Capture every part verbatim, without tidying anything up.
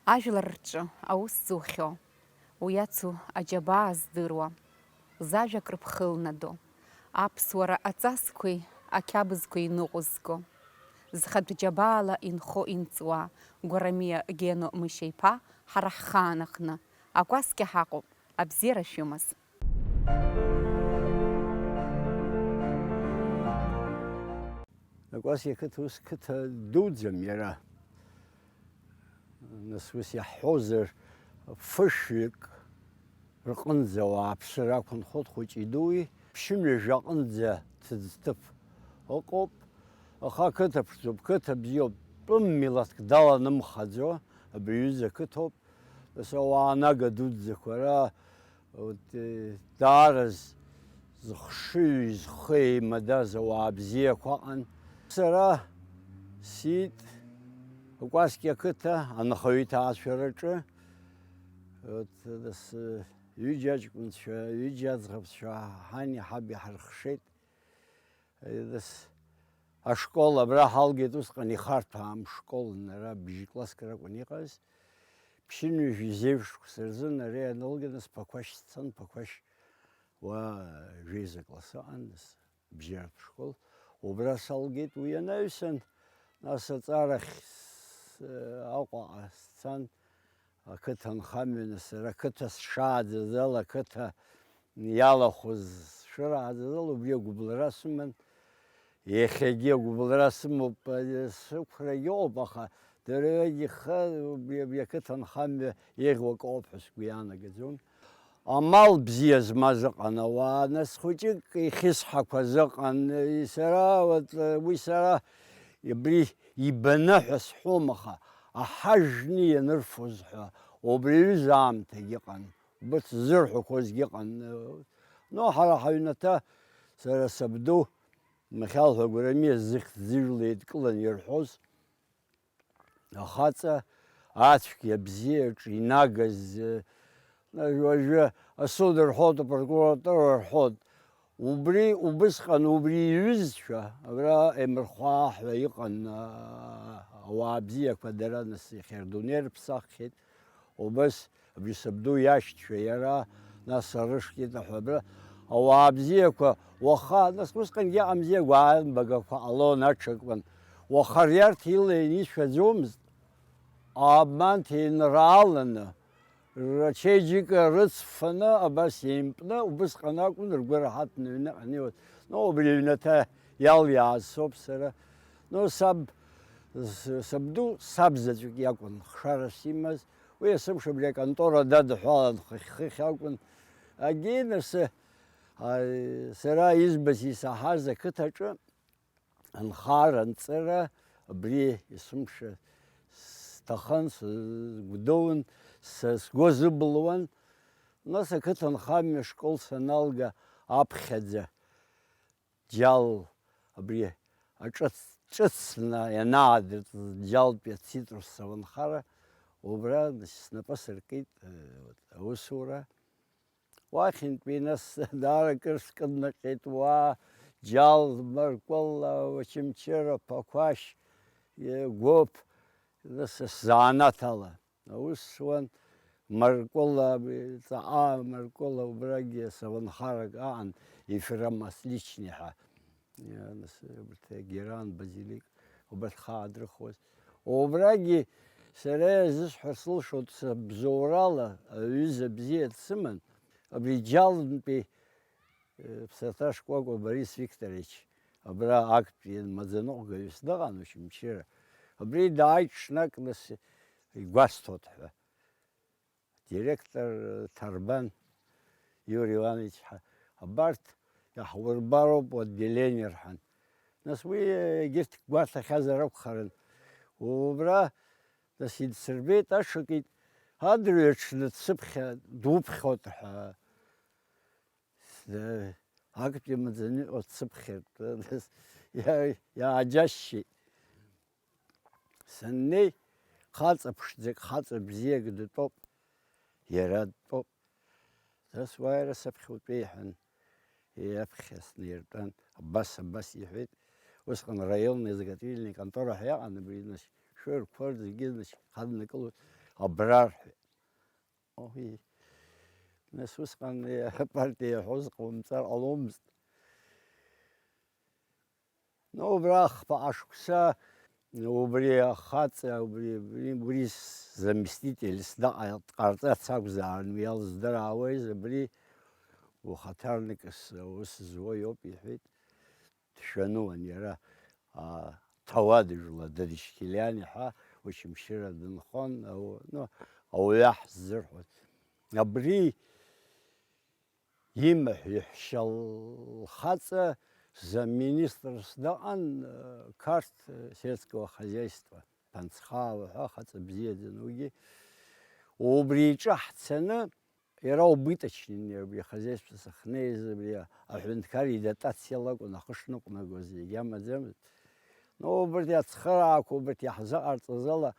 Ажәлар рҿы аус зухьоу, уи ацу аџьабаа здыруа, зажәа крыԥхылнадо, аԥсуара аҵасқәеи ақьабзқәеи ныҟәызго, зхатә џьабаала инхо-инҵуа Гәарамиа Гено Мышьа-иԥа ҳара ҳхаан аҟны акәасқьа ҳаҟоуп, абзиара шәымаз. Акәасқьа ақыҭа ус қыҭа дуӡӡам иара. Нас ус иаҳҳәозар, фышәҩык рҟынӡа ауааԥсыра ақәынхоит хәыҷи-дуи, ԥшьынҩажәа аҟынӡа ҭыӡҭыԥ ыҟоуп. Аха ақыҭа ԥшӡоуп, қыҭа бзиоуп, тәым милаҭк даланымхаӡо, абри аҩыза ақыҭоуп. Нас ауаа анага дуӡӡақәа ара, вот, э, даара з-, зыхшыҩ, зхы еимадаз ауаа бзиақәа ыҟан. Сара сиит Кәасқьа ақыҭа анхаҩы иҭаацәараҿы. Вот, нас, э, ҩыџьа аҷкәынцәа, ҩыџьа аӡӷабцәа ҳани ҳаби ҳархшеит. Э, нас ашкол абра ҳалгеит, усҟан ихарҭәаам школ, ара бжькласск ракәын иҟаз. Ԥшьынҩажәи зеижә шықәса рзын ара ианылга, нас Ԥақәашь сцан, Ԥақәашь уа жәеиза класс ыҟан, нас бжьаратә школ. Убра салгеит, уи анаҩсан, нас аҵарахь с-, Аҟәаҟа сцан, ақыҭа нхамҩа, нас сара ақыҭа сшааӡаз ала, ақыҭа иалахәыз сшырааӡаз ала, убри агәыбылра сыман. Иахьагьы агәыбылра сымоуп, сықәрагьы ыҟоуп, аха дырҩегьых убри, абри ақыҭа нхамҩа еиӷьу акы ыҟоуп ҳәа сгәы иаанагаӡом. Амал бзиа змаз ыҟан ауаа, нас хәыҷык ихьысҳақәаз ыҟан, сара, вот, уи сара абри ибаны ҳәа сҳәом, аха аҳа жны ианырфоз ҳәа убри аҩыза аамҭагьы ыҟан, убырҭ ззырҳәақәозгьы ыҟан. Ну, ҳара ҳаҩнаҭа, сара сабду, Михьал ҳәа Гәарамиа зыхьӡ зыжәла еидкыланы ирҳәоз, ахаҵа ацәгьа абзиаҿ инагаз, э, уажәы асуд рҳәоит, апрокуратура рҳәоит. Убри, убысҟан убри иҩызцәа, абра Емырхәаа ҳәа иҟан, а, ауаа бзиақәа дара, нас иахьа рдунеи рыԥсаххьеит. Убас абри сабду иашьцәа, иара, нас Арышкита ҳәа абра ауаа бзиақәа уаха, нас усҟангьы иҟамзи, агәаанбагақәа ҟалон аҽакуан. Уаха риарҭа илаианы ишәаӡомызт, обманҭа инрааланы, рчеиџьыка рыцфаны, абас еимпны, убысҟан акәын ргәы раҳаҭны аҩныҟа инеиуаз. Ну, убри аҩнаҭа иалиааз соуп сара. Ну, саб, с-, сабду саб заҵәык иакәын хшарас имаз. Уи есымша абри аконтора дадҳәалан хыхь-хыхь акәын. Агьи нас, а, сара избаз исаҳаз ақыҭаҿы анхара, анҵыра, абри есымша сҭахын, сгәдоун, са сгәы азыбылуан. Нас ақыҭанхамҩа ашкол саналга аԥхьаӡа, Џьал абри аҿыц-, ҿыцны ианаадырт, Џьалтәи ацитрус саванхара, убра снапы асыркит, э, вот, аусура. Уахьынтәи нас даара акыр скыднаҟьеит, уа, Џьал, Маркәыла, Очамчыра, Ԥақәашь, э, Гәыԥ, нас сзанааҭ ала. Аус зуан Маркәыла, ҵаҟа Маркәыла, убрагьы саванхарак аан, Ефрем Маслични ҳәа. Иа, нас, убарҭ Геран, Базилик, убарҭ хаа дрыхуаз. Убрагьы сара иазысҳәар сылшоит, сыбзоурала аҩыза бзиа дсыман, абри Џьалынтәи Э, ԥсаҭа шкәакәа Борис Викторович, абра актәи маӡаныҟәгаҩыс дыҟан, Очамчыра. Абри дааит ҽнак, нас, игәасҭоит ҳәа. Директор, э, Ҭарбан Иури Иванович ҳәа, абарҭ иаҳурбароуп уотделение рҳәан. Нас уи, э, егьырҭ гәаҭахьазар акәхарын. Убра, нас, идсырбеит аҽакит, адырҩаҽны дсыԥхьа, дуԥхьоит ҳәа. Актәи амаӡаныҟәа дсыԥхьартә, иа-, иааџьасшьеит. Саннеи, хаҵа ԥшӡак, хаҵа бзиак дтәоуп, иара дтәоуп. Нас уааира саԥхьа утәеи, иҳәан, иаԥхьа снеиртәан, абас, абас иҳәеит. Усҟан раионный изготовительный контора ҳәа иаҟан, абри, значит, шәырқәа зегьы, значит, ҳаднакылоит. абра рҳәеит. Оҳ, нас усҟан апартиа иаҳәоз ҟаумҵар ҟаломызт. Ну, убра хԥа ашықәса, убри ахаҵа, убри, убри, убри заместитель сдаҟа дҟарҵарц акәзаарын, уи алыздыраауеиз, абри ухаҭарнакыс аус зуа иоуп, иҳәеит. Дшәануан иара, а, ҭауади-жәлади Дыршьқьелиани ҳәа, Очамчыра дынхон, ау-, ну, ауаҩы ҳзырҳәоз. Абри имаҳә иаҳәшьа лхаҵа замминистрс дыҟан, э, қарҭ, э, сельского хозяйства, Ԥанцхаауа ҳәа хаҵа бзиаӡан уигьы. Убри иҿы ҳцаны, иара убыточнее, абри ахозяйство сахьнеиз, абри аҳәынҭқар идотациала акәын ахы шныҟәнагоз, егьа маӡамызт. Ну, убарҭ ацхыраақәа, убарҭ иаҳзыҟарҵаз ала,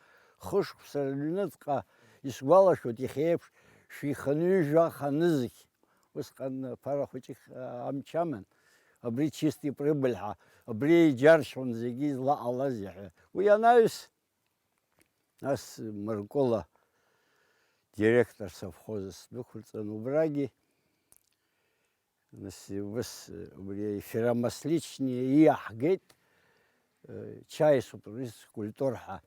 хышықәса рыҩныҵҟа, исгәалашәоит, иахьа еиԥш шәихынҩыжәаха нызқь. Усҟан ԥара хәыҷык, а, амч аман. Абри чистый прибыль ҳәа, абри иџьаршьон зегьы излаҟалазеи ҳәа. Уи анаҩс, нас Мыркәыла директор совхоза сдәықәырҵан, убрагьы, нас, убас, убри ефиромасличные иаҳгеит, э, чаи супружеский культур ҳәа.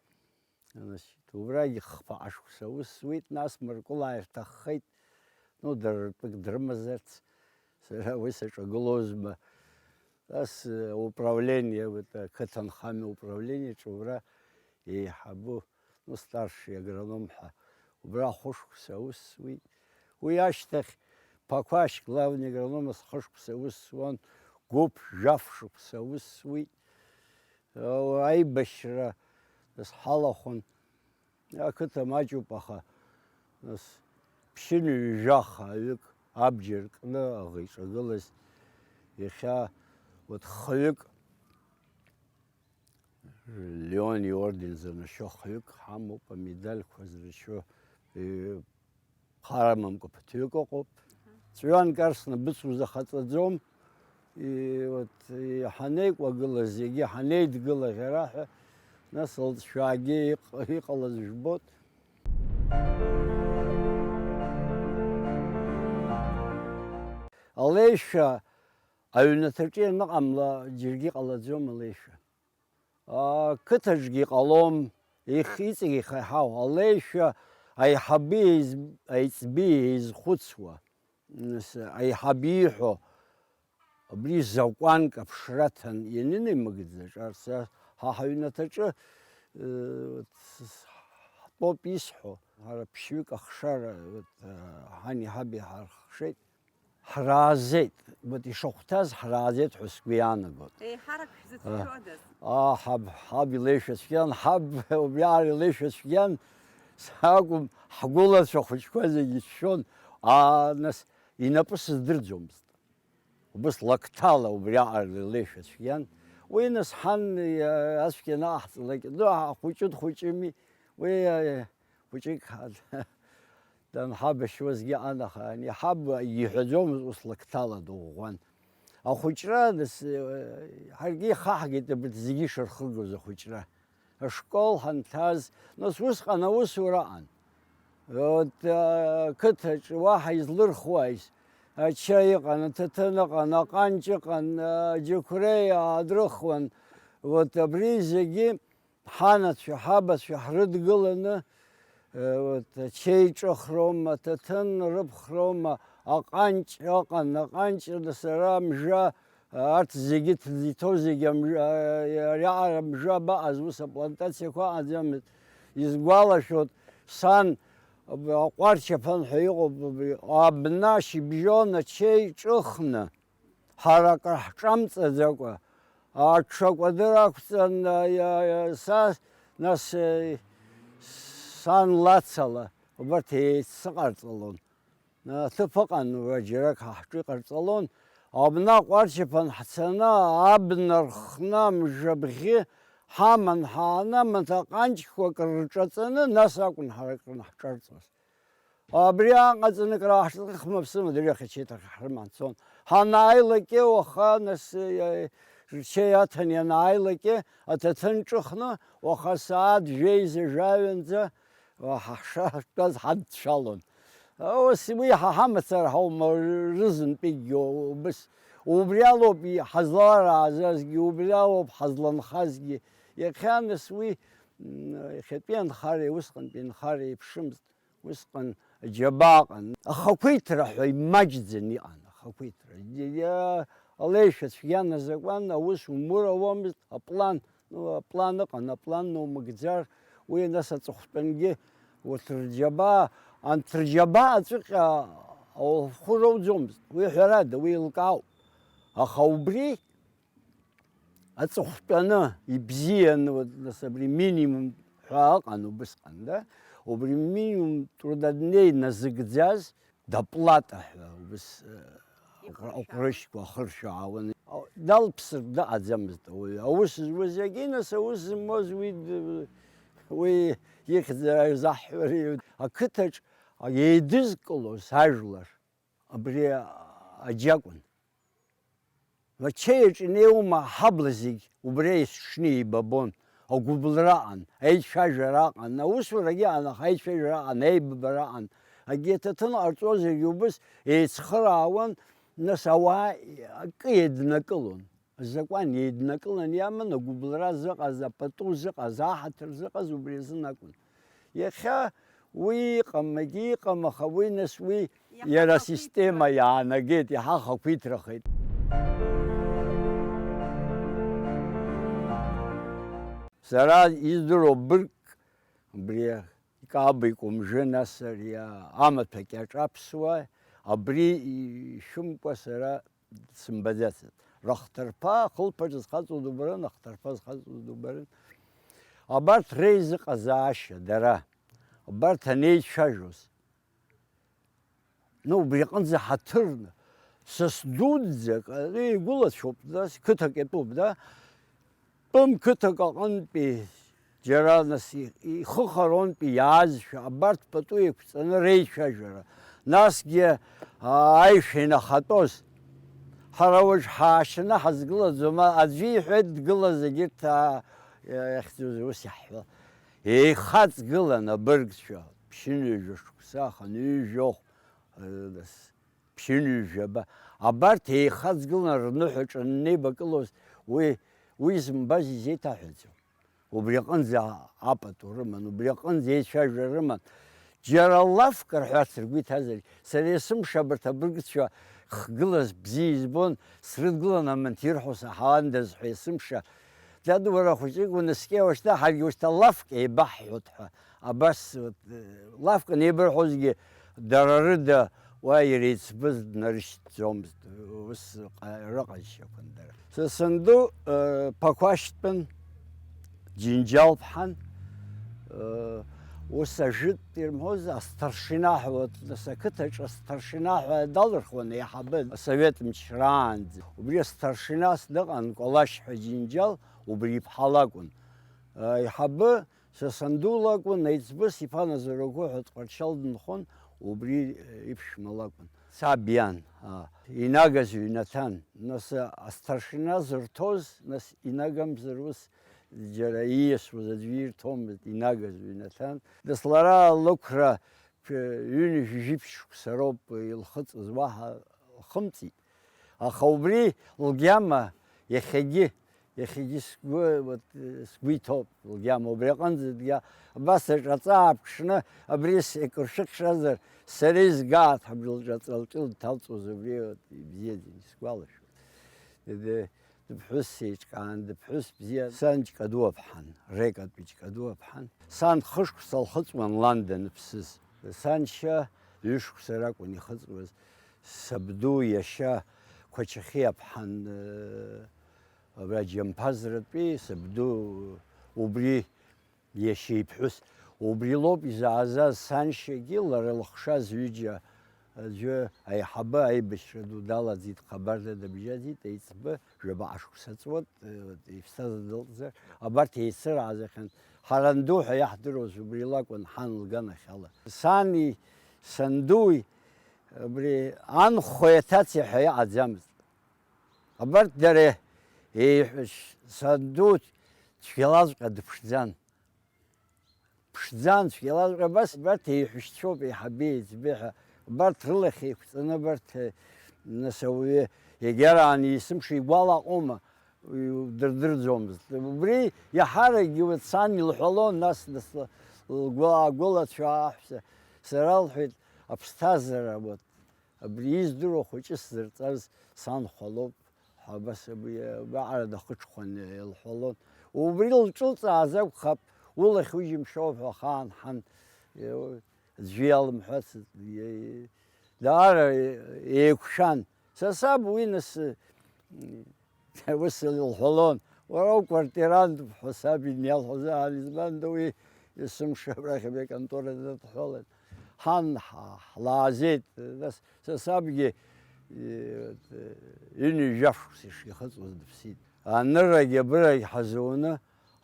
Значит, убрагьы хԥа ашықәса аус зуит, нас Мыркәылаа ирҭаххеит, ну, дара ртәык дрымазарц, сара уи саҿагылозма. Нас, э, управление, вот, э, ақыҭанхамҩа управлениаҿы убра еиҳабу, ну, старший агроном ҳәа, убра хәышықәса аус зуит. Уи ашьҭахь Ԥақәашь главный агрономс хышықәса аус зуан, гәыԥ, жәаф шықәса аус зуит. Аибашьра сҳалахәын. Ақыҭа маҷуп, аха, нас, ԥшьынҩажәаха аҩык абџьар кны аӷа иҿагылаз, иахьа, вот, хҩык, Леон иорден занашьо хҩык ҳамоуп, амедальқәа зрашьо, э, ԥхара амамкәа ԥыҭҩык ыҟоуп. Ҵәҩанк арсны быцу захаҵаӡом. И, вот, и, ҳанеикәагыла зегьы, ҳанеидгыла ӷьара ҳәа, нас лҵшәаагьы иҟ-, иҟалаз жәбоит. Алеишәа аҩнаҭаҿы ианыҟамла, џьаргьы ҟалаӡом алеишәа. Ақыҭаҿгьы иҟалом, их-, иҵегь ихаҳау, алеишәа аиҳаби еиз-, аиҵби еизхәыцуа, нас, аиҳаб ииҳәо, абри закәанк аԥшра аҭан ианынеимыгӡаҿ, арс, ҳа ҳаҩнаҭаҿы, э, ҳтәоуп исҳәо, ҳара ԥшьҩык ахшара, вот, э, ҳани ҳаби ҳархшеит. Ҳраазеит, вот ишахәҭаз ҳраазеит ҳәа сгәы иаанагоит. Еиҳарак шәзыцәшәодаз? Аа, ҳаб, ҳаб илеишәа цәгьан, ҳаб убриаҟара илеишәа цәгьан, сакәым, ҳгәылацәа хәыҷқәа зегьы ицәшәон, аа, нас, инапы сыздырӡомызт. Убыс лакҭала убриаҟара илеишәа цәгьан. Уи, нас, ҳан, иа-, ацәгьа анаҟаҳҵалак, ну, ахәыҷы дхәыҷыми, уи, иа-, хәыҷык ҳа-, данҳабашьуазгьы анаха, ани ҳаб иҳәаӡомызт ус лакҭала дуӷәӷәан. Ахәыҷра, нас, ҳаргьы ихаҳгеит абарҭ зегьы ишырхыргоз ахәыҷра. Ашкол ҳанҭаз, нас, усҟан аусура аҟан. Вот, ақыҭаҿы уаҳа излырхуааз, ача ыҟан, аҭаҭын ыҟан, аҟанҷ ыҟан, аџьықәреи аадрыхуан. Вот, абри зегьы ҳанацәа, ҳабацәа ҳрыдгыланы, э, вот, ачеи ҿыхроума, аҭаҭын рыԥхроума, аҟанҷ ыҟан, аҟанҷ сара мжа, арҭ зегьы ҭ-, иҭоу зегьы амжа, ариаҟара мжа абаҟаз, ус аплантациақәа ыҟаӡамызт. Исгәалашәоит, сан, аҟәарчаԥан ҳәа иҟоуп, абри, абна шьыбжьон ачеи ҿыхны, ҳара акыр ҳҿамҵаӡакәа, аҽа кәадыр ақәҵан, а, иа-, иа-, са, нас, э, сан лацала, убарҭ еицыҟарҵалон. Аҭыԥ ыҟан, уа џьарак ҳа ҳҿы иҟарҵалон. Абна аҟәарчаԥан ҳцаны, абна рхны, мжа бӷьы ҳаман, ҳаанамын, аҟанҷқәа акыр рҿаҵаны, нас акәын ҳара акрын ҳҿарҵоз. Абри аҟаҵаны крааҳҿыхма ԥсыма дырҩахьчеит ҳрыман цон. Ҳанааилакьы уаха, нас, э, рчеи аҭан ианааилакьы, аҭаҭын ҿыхны, уаха асааҭ жәеиза жәаҩанӡа, Ҳа ҳшатәаз ҳадцәалон. Ус уи ҳа ҳамацара ҳаума рызынтәыкгьы убыс. Убри алоуп и-, ҳазлаларазазгьы, убри алоуп ҳазланхазгьы. Иахьа нас уи, м, иахьатәи анхара, усҟантәи анхара еиԥшымызт. Усҟан џьабааҟан. Ахақәиҭра ҳәа имаҷӡан иҟан, ахақәиҭра. Иа-, алеишәа цәгьан азакәан, аус умыруамызт, аплан, ну, аплан ыҟан, аплан наумыгӡар, уи нас аҵыхәтәангьы урҭ рџьабаа, анҭ рџьабааҵәҟьа лхы роуӡомызт. Уи ҳәарада, уи еилкаауп. Аха убри аҵыхәтәаны, ибзианы, вот, нас, абри минимум ҳәа ыҟан убысҟан, да? Убри минимум трудодней назыгӡаз доплата ҳәа убыс, э, Ихыршәаауан. Ҟәрышьқәа ахыршәаауан. Далԥсыр дыҟаӡамызт ауаҩы. Аус зуаз зегьы, нас, аус зымуаз уи д-, уи ихьӡ азаҳҳәари. Ақыҭаҿ еидызкылоз ажәлар абри аџьакәын. Ачеиаҿ инеиуама, ҳабла зегь убри еицҽны еибабон, агәыбылра аҟан, аицәажәара аҟан, аусурагьы аҟан, аха аицәажәара аҟан, аибабара аҟан. Акгьы аҭаҭын ҟарҵозаргьы убыс еицхыраауан, нас ауаа акы еиднакылон. Азакәан еиднакылан иаман, агәыбылра зыҟаз, апату зыҟаз, аҳаҭыр зыҟаз убри азын акәын. Иахьа уи иҟам, егьа иҟам, аха уи нас уи иара асистема иаанагеит, иаҳа хақәиҭрахеит. Сара издыруа быргк, абри Каба икәымжы, нас ари амаҭәа кьаҿ аԥсуа, абри ишәымкәа сара сымбаӡацызт. Рыхҭарԥа, ахылԥаҿы зхаҵоу дубарын, ахҭарԥа зхаҵоу дубарын. Абарҭ реизыҟазаашьа, дара, абарҭ анеицәажәоз, ну, убри аҟынӡа ҳаҭырны, сас дуӡӡак, ари игәылацәоуп, да, қыҭак иатәуп, да, тәым қыҭак аҟынтәи џьара нас и-, ихыхаронтәи иаазшәа, абарҭ пату еиқәҵаны реицәажәара, насгьы, аа, аишәа инахатәоз. Ҳара уажә ҳаашьаны ҳазгылаӡом, аӡәы иҳәеит, дгылаз егьырҭ, аа, иахьӡыз ус иаҳҳәо. Еихаҵгылан абыргцәа, ԥшьынҩажәа шықәса, хынҩажәохә, э, нас, ԥшьынҩажәаба. Абарҭ еихаҵгылан рныҳәаҿа аннеибакылоз, уи, уи зымбаз изеиҭаҳәаӡом. Убри аҟынӡа апату рыман, убри аҟынӡа еицәажәара рыман. Џьара лафк рҳәарц ргәы иҭазар, сара есымша абарҭ абыргцәа хгылаз бзиа избон, срыдгылан аманҭ ирҳәо саҳауандаз ҳәа есымша. Дад, уара хәыҷык унаскьа, уашьҭа ҳаргьы ушьҭа лафк еибаҳҳәот ҳәа. Абас, вот, э, лафк анеибырҳәозгьы, дара рыда уа иреиҵбыз днарышьҭӡомызт, ус ҟа-, рыҟазшьақәан дара. Са санду, э, Ԥақәашьтәын, Џьынџьалԥҳан, э, ус ажәытә ирымҳәоз, асҭаршина ҳәа, вот, нас ақыҭаҿы асҭаршина ҳәа далырхуан аиҳабы, асовет мчраанӡа. Убри асҭаршинас дыҟан, Кәалашь ҳәа Џьынџьал, убри иԥҳа лакәын. Э, аиҳабы Са санду лакәын, аиҵбыс иԥа Назарагәы ҳәа Тҟәарчал дынхон, убри, э, иԥшәма лакәын. Саб иан, а, инагаз ҩнаҭан, нас, а, асҭаршина зырҭоз, нас инагамзар ус џьара ииасуаз аӡәы ирҭомызт, инагаз ҩнаҭан. Нас лара лықәра, ҩ-, ҩынҩажәи жәиԥшь шықәса роуп илхыҵыз, уаҳа лхымҵит. Аха убри лгьама иахьагьы, иахьагьы сгәы, вот, сгәы иҭоуп, лгьама убри аҟынӡа дгьа-, абас аҿаҵа ааԥшны, абри с-, акыр шәыхьшазар, сара изгааит ҳәа лҿаҵа лҿы дҭалҵоз убри, вот, ибзиаӡаны исгәалашәоит. Дыԥҳәыс сеиҿкаан, дыԥҳәыс бзиа, сан Ҷкадуаԥҳан, Рекатәи Ҷкадуаԥҳан. Сан хышықәса лхыҵуан лан даныԥсыз. Саншьа ҩышықәса ракәын ихыҵуаз. Сабду иашьа Қәачахьиаԥҳан, э, абра Џьамԥазратәи сабду убри иашьа иԥҳәыс. Убри лоуп изаазаз саншьагьы, лара лыхшаз ҩыџьа аӡәы аиҳабы аибашьра ду далаӡит, хабарда дабжьаӡит, аиҵбы жәабаҟа шықәса ҵуеит, э, ифсаз дылҵзар, абарҭ еицыраазахьан. Ҳаранду ҳәа иаҳдыруаз убри лакәын ҳан лганахьала. Сани сандуи Абри анхәеи аҭацеи ҳәа иҟаӡамызт. Абарҭ дара еиҳә-, санду цәгьалаҵәҟьа дыԥшӡан. Ԥшӡан цәгьалаҵәҟьа абас, абарҭ еиҳәшьцәоуп, еиҳаби еиҵби ҳәа, абарҭ рылахь еиқәҵаны, абарҭ, нас ауаҩы иагьарааны есымша игәалаҟоума, удырдырӡомызт. Убри иаҳаракгьы, вот, сан илҳәалон, нас, нас лгәы-, агәылацәа аҳәса, сара лҳәеит, аԥсҭазаара, вот, абри издыруа хәыҷы сзырҵаз сан хәалоуп. Ҳәа абас абри абаҟара дахыҽхәан илҳәалон. Убри лҿылҵааз акәхап, улахь уџьымшьо ҳәа ахаан ҳан, аӡәы иалымҳәацызт, даара еиқәшәан. Са саб уи нас, ус илҳәалон, уара уквартирантуп ҳәа саб иниалҳәоз аан, избанда уи есымша абрахь абри аконтора дадҳәалан. Ҳан, ҳа-, ҳлааӡеит, нас Са сабгьы, э, ҩынҩажәа шықәса ишихыҵуаз дыԥсит. Аныррагь абырагь ҳазуны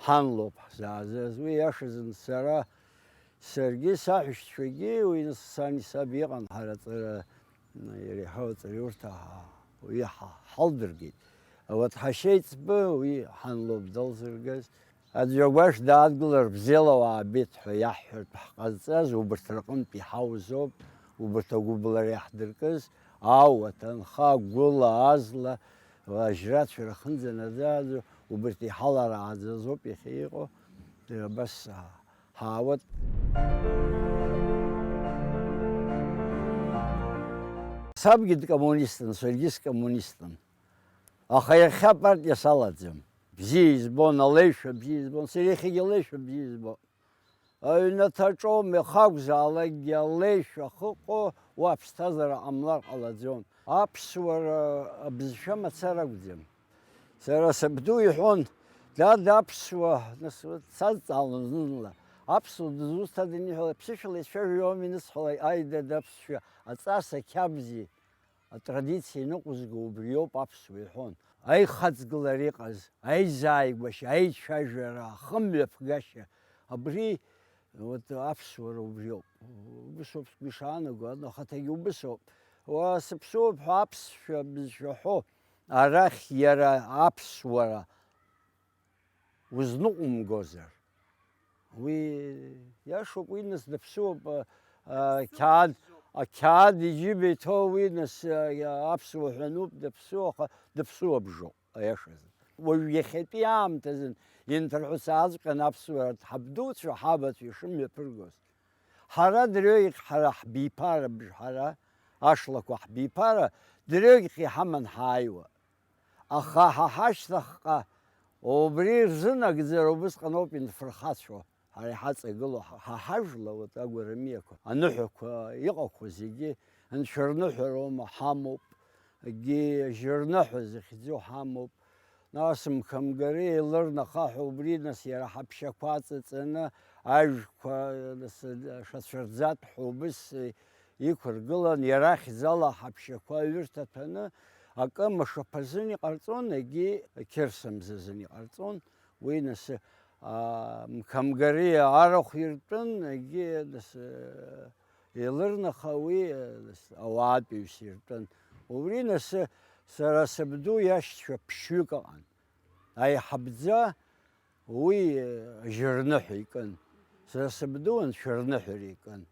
ҳан лоуп ҳзаазаз. Уи иашазын сара, саргьы, саҳәшьцәагьы, уи нас сани саби иҟан ҳара аҵара, иара иҳау аҵараиурҭа ҳа-, уи ҳа-, ҳалдыргеит. Ауат ҳашьеиҵбы уи ҳан лоуп далзыргаз. Аӡәы агәашә даадгылар бзиала уаабеит ҳәа иаҳҳәартә ҳҟазҵаз убарҭ рҟынтә иҳауз ауп, убарҭ агәыблара иаҳдыркыз, ауа, ҭынха, гәыла, азла, ажьрацәа рахынӡа наӡааӡо, убарҭ иҳаларааӡаз ауп иахьа иҟоу, абас ҳаауеит. Сабгьы дкоммунистын, саргьы скоммунистын. Аха иахьа апартиа салаӡам. Бзиа избон, алеишәа бзиа избон, сара иахьагьы алеишәа бзиа избон. Аҩнаҭаҿоума, иахакәзаалакгьы алеишәа ахьыҟоу, уа аԥсҭазаара ҟамлар ҟалаӡом. Аԥсуара абызшәа мацара акәӡам. Сара сабду иҳәон, дад, аԥсуа, нас, сазҵаалон зны-зынла, аԥсуа дызусҭада аниҳәала, ԥсышәала ицәажәо иоуми анысҳәалак, ааи, дад, аԥсшәа, аҵас, ақьабзи. Атрадициа иныҟәызго убриоуп аԥсуа иҳәон. Аихаҵгылара иҟаз, аизааигәашьа, аицәажәара, ахымҩаԥгашьа, абри, вот, аԥсуара убриоуп. Убысоуп сгәы ишаанаго, ахаҭагьы убысоуп. Уа сыԥсуоуп ҳәа аԥсшәа бызшәа ҳәо, арахь иара аԥсуара узныҟәымгозар? Уи иашоуп, уи нас даԥсуоуп, а, а, қьаад, ақьаад иџьыба иҭоу уи нас, а, аԥсуа ҳәануп, даԥсуа, аха даԥсуа бжоуп, аиашазы. Уажә иахьатәи аамҭазын инҭырҳәсааҵәҟьан аԥсуара ҳабдуцәа, ҳабацәа ишымҩаԥыргоз. Ҳара дырҩегьых ҳара ҳбиԥара бжҳара, ашлақәа ҳбиԥара, дырҩегьых иҳаман ҳааиуа. Аха ҳа ҳашьҭахьҟа убри рзынагӡара убысҟаноуп инфырхацәо, ҳара иҳаҵагылоу ҳа, ҳа ҳажәла, вот, агәарамиақәа, аныҳәақәа иҟақәоу зегьы, анцәа рныҳәа роума, ҳамоуп, акгьы ажьырныҳәа захьӡу ҳамоуп. Нас мқамгари еилырнаха ҳәа убри, нас иара ҳаԥшьақәа аҵаҵаны, ажәқәа, нас, шацәырӡатә ҳәа убыс иқәыргылан, иара ахьӡала ҳаԥшьақәа аҩырҭа ҭәаны, акы машәыршәазын иҟарҵон, егьи қьырсамзазын иҟарҵон. Уи нас, а, мқамгари арахә иртәын, егьи нас, еилырнаха уи, нас, ауаатәыҩса иртәын. Убри нас сара сабду иашьцәа ԥшьҩык ыҟан. Аиҳабӡа уи, э, жьырныҳәа икын. Сара сабду анцәа рныҳәара икын.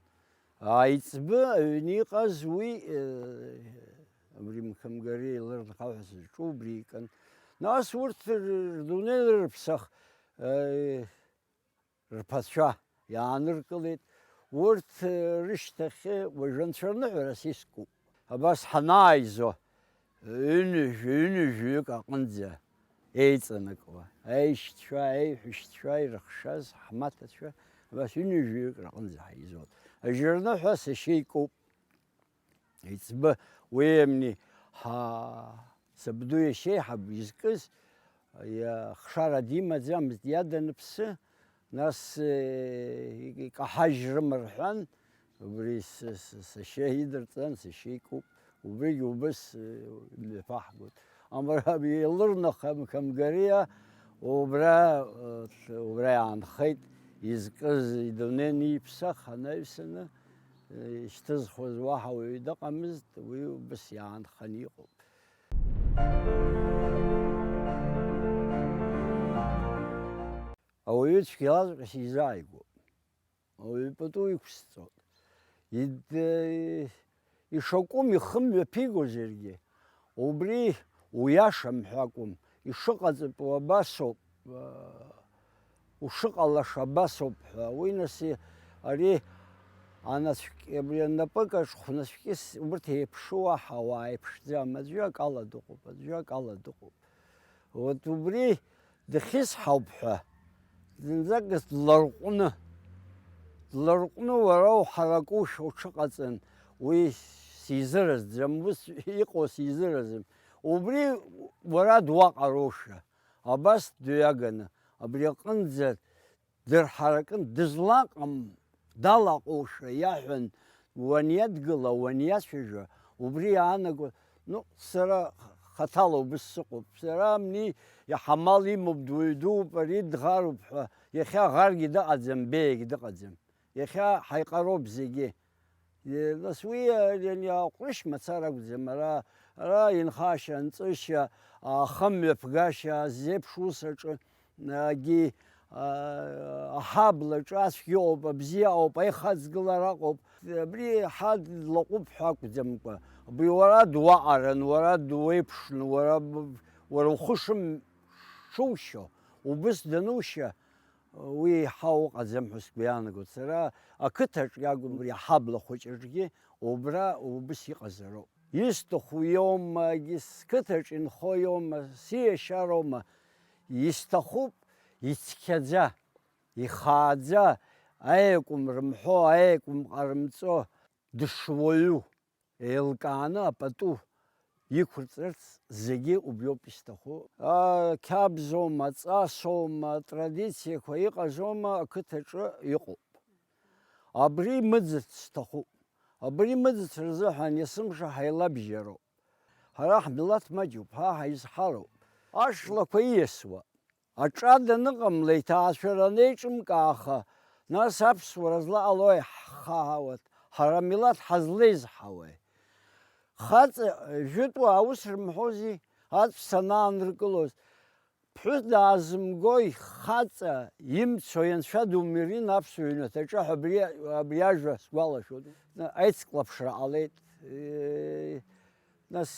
Аиҵбы аҩны иҟаз уи, э, абри мқамгари еилырнаха ҳәа зызҿу убри икын. Нас урҭ р-, рдунеи рыԥсах, э, рԥацәа иааныркылеит. Урҭ, э, рышьҭахьы уажәы анцәа рныҳәарас искуп. Абас ҳанааизо, ҩынҩажәа, ҩынҩажәаҩык аҟынӡа еиҵанакуа, аишьцәа, аиҳәшьцәа ирыхшаз ҳмаҭацәа, абас ҩынҩажәаҩык рҟынӡа ҳаизон. Ажьырныҳәа сашьа икуп. Еиҵбы уи амни ҳа-, сабду иашьеиҳаб изкыз, иа-, хшара димаӡамызт, иа даныԥсы, нас, э, икаҳажьрым рҳәан, убри с-, с-, сашьа идырҵан, сашьа икуп, убригь убыс, э, имҩаԥаҳгоит. Амра еилырнаха мқамгариа убра, э, убра иаанхеит, изкыз идунеи аниԥсах анаҩсаны, ишьҭызхуаз уаҳа уаҩы дыҟамызт, уи убас иаанханы иҟоуп. Ауаҩы цәгьалаҵәҟьа сизааигәоуп. ауаҩы пату иқәсҵоит. Ид-, ишакәым ихы мҩаԥигозаргьы, убри уиашам ҳәа акәым, ишыҟаҵатәу абасоуп, ушыҟалаша абасоуп ҳәа. Уи нас и-, ари анацәк-, абри анапыкаҿ хәнацәкьыс убырҭ еиԥшу аҳауаа еиԥшӡам, аӡәы акала дыҟоуп, аӡәы акала дыҟоуп. Вот убри дахьысҳауп ҳәа, зынӡакгьы дларҟәны, дларҟәны уара уҳаракушәа уҽыҟаҵан, уи сизыразӡам, ус иҟоу сизыразым. Убри уара дуаҟароушәа, абас дҩаганы, абри аҟынӡа дырҳаракын, дызлаҟам далаҟоушәа иаҳәан, уаниадгыла, уаниацәажәа, убри иаанаго, ну, сара хаҭала убыс сыҟоуп. Сара амни иаҳа амал имоуп, дуаҩ дууп, ари дӷаруп ҳәа, иахьа ӷаргьы дыҟаӡам, беиагь дыҟаӡам. Иахьа ҳаиҟароуп зегьы. Е, нас уи, е, ани аҟәрышь мацара акәӡам, ара, ара инхашьа, анҵышьа, ахымҩаԥгашьа, зеиԥш ус аҿы, агьи, а, аҳаблаҿы ацәгьа ыҟоуп, абзиа ыҟоуп, аихаҵгылара ыҟоуп. Абри ҳа длаҟәуп ҳәа акәӡамкәа, абри уара дуаҟаран, уара дуеиԥшны, уара б-, уара ухы шым-, шушьо, убыс данушьа, уи еиҳа ыҟаӡам ҳәа сгәы иаанагоит. Сара ақыҭаҿ иакәым, убри аҳабла хәыҷ аҿгьы убра убыс иҟазароуп. Исҭаху иоума, егьи сқыҭаҿ инхо иоума, сиашьароума, исҭахуп ицқьаӡа, ихааӡа, аекәым рымҳәо, аекәым ҟарымҵо, дышуаҩу. Еилкааны апату иқәырҵарц зегьы убриоуп исҭаху. Ақьабзоума, аҵасоума, атрадициақәа иҟазоума, ақыҭаҿы иҟоуп. Абри мыӡырц сҭахуп. Абри мыӡырц рзыҳәан есымша ҳаилабжьароуп. Ҳара ҳмилаҭ маҷуп, ҳа ҳаизҳароуп. Ашлақәа ииасуа. Аҿа даныҟамла, иҭаацәара анеиҿымкааха, нас аԥсуара злаҟалои ҳхаҳауа, ҳара амилаҭ ҳазлеизҳауеи? Хаҵа, жәытәуаа ус рымҳәози, аҵәца анааныркылоз, ԥҳәыс даазымгои, хаҵа имцои, анцәа думирин аԥсуа ҩнаҭаҿы ҳәа абри, абри ажәа сгәалашәоит. Аицклаԥшра ҟалеит. Нас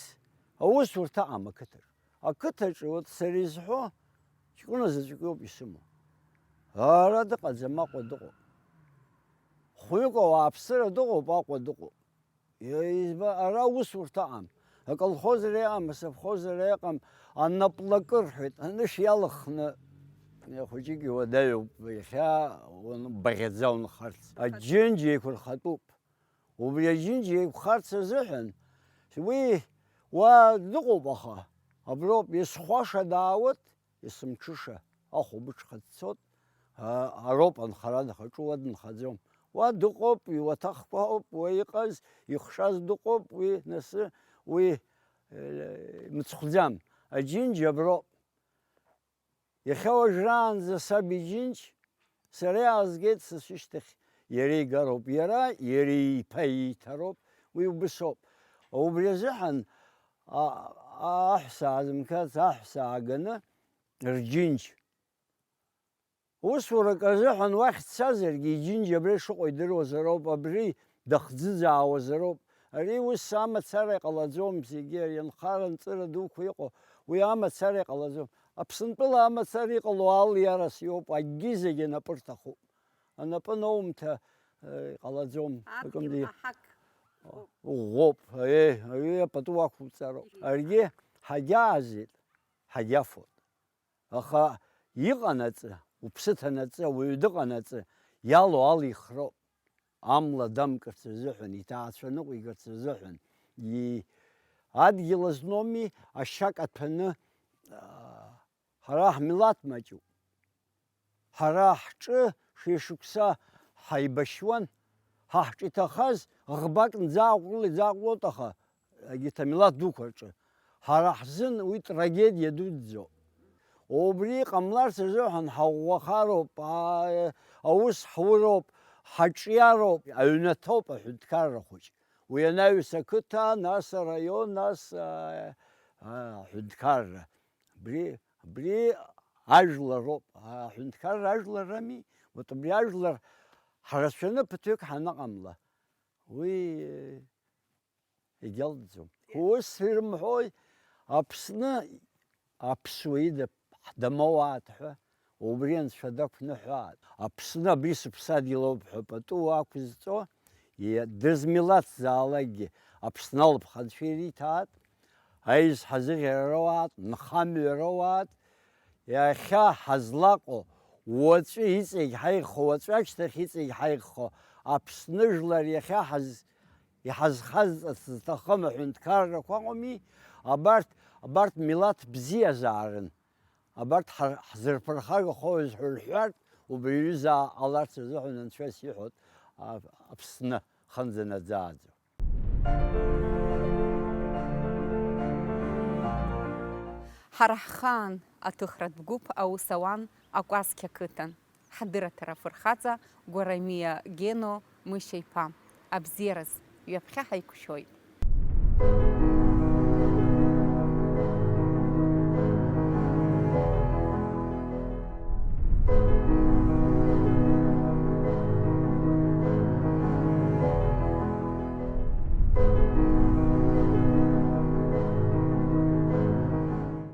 аусурҭа аҟам ақыҭаҿ. Ақыҭаҿы, вот, сара изҳәо, ҷкәына заҵәык иоуп исымоу. Ара дыҟаӡам, Аҟәа дыҟоуп. Хәҩык ауааԥсыра дыҟоуп, Аҟәа дыҟоуп. Иа-, изба-, ара усурҭа аҟам. Аколхозра иҟам, асовхозра иҟам, анаплакы рҳәеит, анышә иалыхны, хәыҷык иуадаҩуп, иахьа уан-, багьаӡа унхарц. Аџьынџь еиқәырхатәуп. Убри аџьынџь еиқәхарц азыҳәан, уи уа дыҟоуп, аха аброуп, исхәаша даауеит, исымҽыша ахәылбыҽха дцоит, а, ароуп анхара дахаҿу, уа дынхаӡом. Уа дыҟоуп, иуаҭахқәа ауп уа иҟаз, ихшаз дыҟоуп, уи насы, уи, э, мыцхәӡам. Аџьынџь аброуп. Иахьа уажәраанӡа саб иџьынџь, сара иаазгеит, са сышьҭахь иара игароуп, иара, иара иԥа ииҭароуп, уи убысоуп. Убри азыҳәан, а, а, аҳәса аазымгаз, аҳәса ааганы рџьынџь. Усурак азыҳәан уахь дцазаргьы, иџьынџь абра ишыҟоу идыруазароуп, абри дахӡыӡаауазароуп. Ари ус амацара иҟалаӡом, зегьы ари анхара анҵыра дуқәа иҟоу, уи амацара иҟалаӡом. Аԥсынтәыла амацара иҟало алиарас иоуп, акгьы зегьы анапы рҭахуп. Анапы аноумҭа, э, иҟалаӡом. Адгьыл акымзар аҳақ ӷәӷәоуп, э, аҩы апату уақәуҵароуп. Ирыҩуа. Аргьы ҳагьаазеит, ҳагьафоит. Аха иҟанаҵы, уԥсы ҭанаҵы, ауаҩы дыҟанаҵы, иалоу алихроуп. Амла дамкырц азыҳәан, иҭаацәа ныҟәигарц азыҳәан, и-, адгьыл азноуми ашьа каҭәаны, аа, ҳара ҳмилаҭ маҷуп. Ҳара ҳҿы шәи шықәса ҳаибашьуан, ҳа ҳҿы иҭахаз ӷбак нӡааҟәрыла иӡааҟәлоит, аха егьырҭ амилаҭ дуқәа рҿы. Ҳара ҳзын уи трагедиа дуӡӡоуп. Убри ҟамларц азыҳәан ҳаӷәӷәахароуп, аа, аус ҳуроуп, ҳаҿиароуп, аҩнаҭоуп аҳәынҭқарра хәыҷ. Уи анаҩс ақыҭа, нас араион, нас, аа, аа, аҳәынҭқарра. Абри, абри ажәлароуп, аҳәынҭқарра ажәлар рами, вот абри ажәлар ҳрацәаны ԥыҭҩык ҳаныҟамла, уи егьалҵӡом. Ус ирымҳәои, Аԥсны аԥсуа ида ҳдамоуааит ҳәа, убри анцәа дақәныҳәааит. Аԥсны абри сыԥсадгьыл ауп ҳәа пату ақәызҵо, дызмилаҭзаалакгьы Аԥсны алыԥхынцәа ириҭааит, аизҳа зыӷьара роуааит, нхамҩа роуааит, иахьа ҳазлаҟоу, уаҵәы иҵегь ҳаиӷьхо, уаҵәы ашьҭахь иҵегь ҳаиӷьхо Аԥсны жәлар иахьа ҳаз-, иҳазхазҵарц зҭахым аҳәынҭқаррақәа ыҟами, абарҭ, абарҭ милаҭ бзиазаарын. Абарҭ ҳа-, ҳзырԥырхагахоз ҳәа рҳәартә, убри аҩыза ҟаларц азыҳәан Анцәа исиҳәоит, а-, Аԥсны хынӡа наӡааӡо. Ҳара ҳхаан аҭыхратә гәыԥ аус ауан Акәасқьа қыҭан. Ҳдырраҭара афырхаҵа Гәарамиа Гено Мышьа-иԥа. Абзиараз, ҩаԥхьа ҳаиқәшәоит.